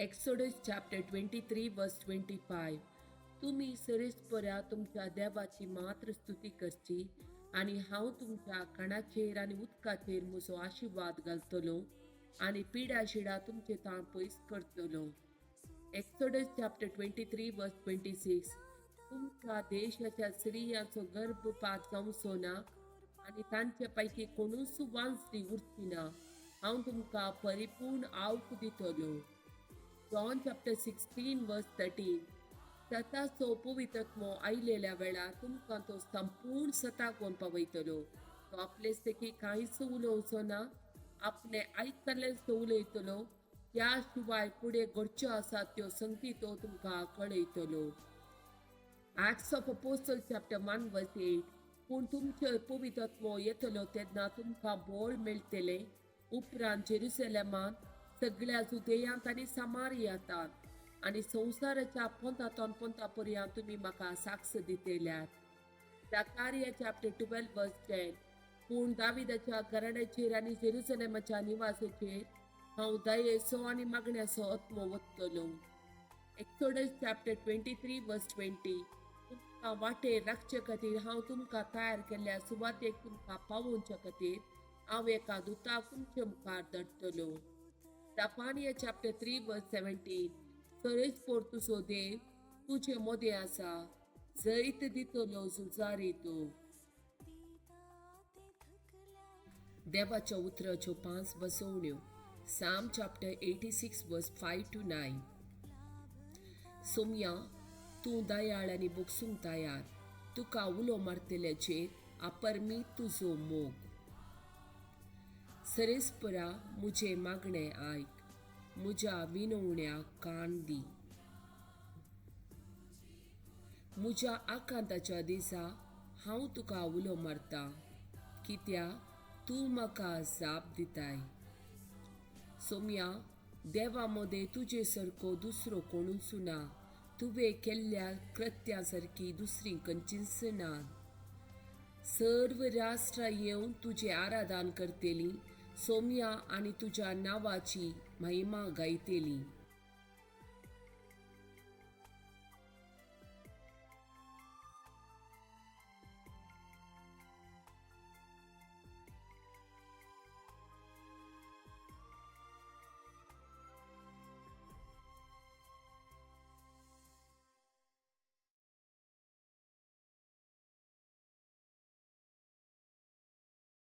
Exodus chapter 23 verse 25. तुमी सरेस्परा तुमच्या देवाची मात्र स्तुती करची आनी हांव तुमच्या खाणाचेर आनी उदकाचेर म्हजो आशिर्वाद घालतलो आनी पिडा शिडा तुमचे ताण पयस करतलो. Exodus chapter 23 verse 26. तुमच्या देशाच्या स्त्रियांचो गर्भपात जावचो ना आनी तांचे पैकी कोणूच वांजली उरची ना. हांव तुमकां परिपूर्ण आवक दितलो. John chapter 16 verse 13. सताचो पवित्रत्मो आयलेल्या वेळार तुमकां तो संपूर्ण सताक पावयतलो. तो आपले सेकी कांयच उलोवचो ना, आपणे आयकल्लेंच तो उलयतलो. त्या शिवाय फुडें घडच्यो आसात त्यो संगती तो तुमकां कळयतलो. Acts of Apostle chapter 1 verse 8. पूण तुमचेर पवित्रत्व येतलो तेन्ना तुमकां बळ मेळटलें. उपरांत जेरुसलेमांत, सगळ्या जुदेयांत आनी समारियांत आनी संवसाराच्या पोंतातोन पोंता पर्यंत तुमी म्हाका साक्ष दितल्यात. Zechariah chapter 12 verse 10. पूण दाविदाच्या घराण्याचेर आनी जेरुसलेमाच्या निवासाचेर हांव दयेचो आनी मागण्याचो आत्मो वतलो. Exodus chapter 23 verse 20. तुमकां वाटेर राखचे खातीर हांव तुमकां तयार केल्ल्या सुवातेक तुमकां पावोवच्या खातीर हांव एका दुताक तुमचे मुखार धाडटलो. Zephaniah chapter 3 verse 17. सरेस्पोर तुजो देव तुजे मोदें आसा, जैत दितलो झुजारी तूं. देवाच्या उतराच्यो पांच बसवण्यो. Psalm chapter 86 verse 5 to 9. Somya, तूं दयाळ आनी बोगसूंक तयार, तुका उलो मारतल्याचेर अपरमीत तुजो मोग. सरेस्परा म्हजें मागणें आयक, म्हज्या विनवण्याक कान दी. म्हज्या आकांताच्या दिसा हांव तुका उलो मारता, कित्याक तूं म्हाका जाप दिताय. सोम्या, देवा मदें तुजे सारको दुसरो कोणूच ना, तुवें केल्ल्या कृत्यां सारकी दुसरी खंयचीच ना. सर्व राष्ट्रां येवन तुजें आराधन करतलीं सोम्या आनी तुज्या नांवाची महिमा गायतलीं.